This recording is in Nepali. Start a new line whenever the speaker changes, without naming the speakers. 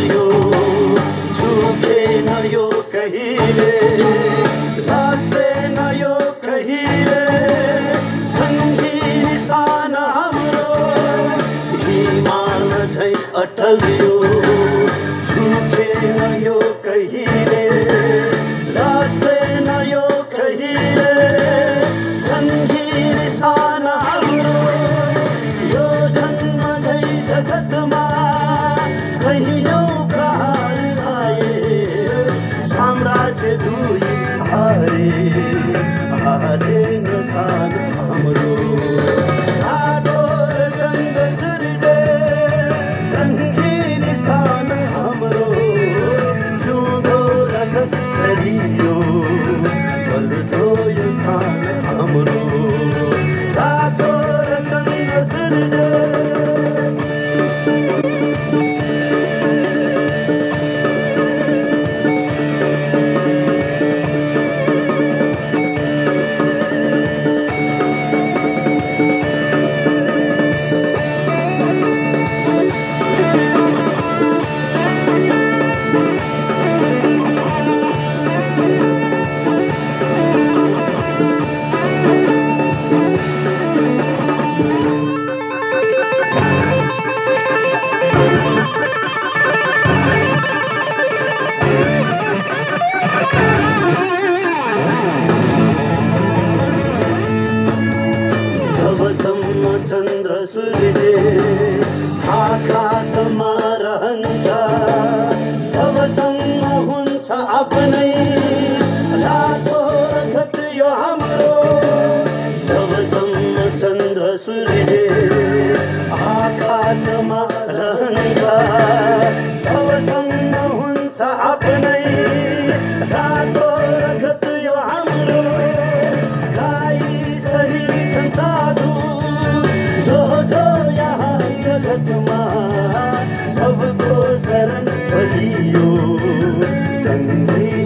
बलियो झुकेन यो कहिले लाग्दैन यो कहिले सङ्गी निशान हाम्रो हिमाल झै अटल यो झुकेन यो कहिले लाग्दैन यो कहिले सङ्गी निशान हाम्रो यो जन्म झै जगतमा कहिल्यै प्रहार आए साम्राज्य दुई हारे नसान हाम्रो रातो र गङ्ग सूर्य सङ्गी निशान हाम्रो जुदो रगत शरीरो बल्दो यो सान हाम्रो रातो र गङ्ग सूर्य चन्द्र सूर्य आकाशमा रहन्छ तबसम्म हुन्छ आफ्नै रातो रगत यो हाम्रो तबसम्म चन्द्र सूर्य आकाशमा रहन्छ तबसम्म हुन्छ आफ्नै रातो रगत यो हाम्रो गाई सही संसाधु जो यहाँ जगतमा सबको शरण बलियो सङ्गी